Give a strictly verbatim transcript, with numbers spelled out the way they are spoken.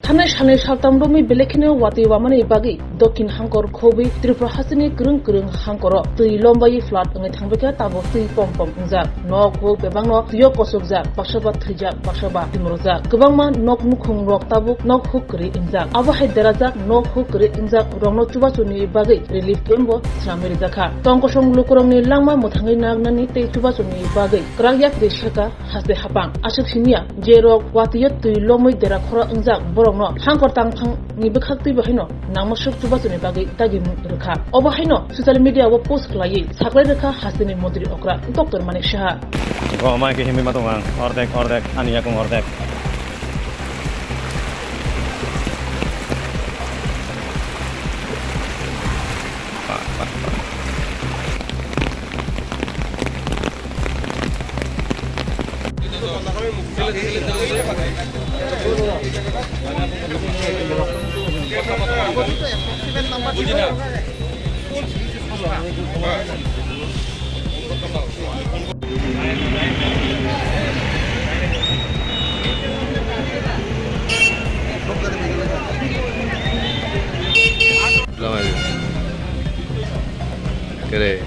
Thanai salni saltam romwi belai kheno watwi wamani bagwi Dokhin Hangkor khobwi Tripura hasteni kwrwng kwrwng hangkoro twi lombai flood wngwi thangbaikha, tabuk twi pom pom wngjak. Nok huk bebakno twio kosokjak, baksa ba thwijak, baksa ba thumrojak. Kwbangma nok nukhung rok tabuk nok huk kwrwi wngjak. Abo hai derajak nok huk kwrwi wngjak rokno chubachuni bagwi relief camp bo swnamwi rijakha. Tongkosong lukurokni langma mwthangwi naknani tei chubachuni bagwi kwrak yak twi seka haste hapang. Aswk simiya, je rok watwi twi lomwi dera khoro wngjak, borokno hangkor tangphang ni bwkhak twi bo haino nangma swk chubachuni bagwi dagimung rwkha. Obo haino social media o post khlaiwi saklai rwkha hasteni montri okra Doctor Manik Saha. Bo mai khe himwi ma tongo ang, ordek, ordek, ani yakung ordek. Kere.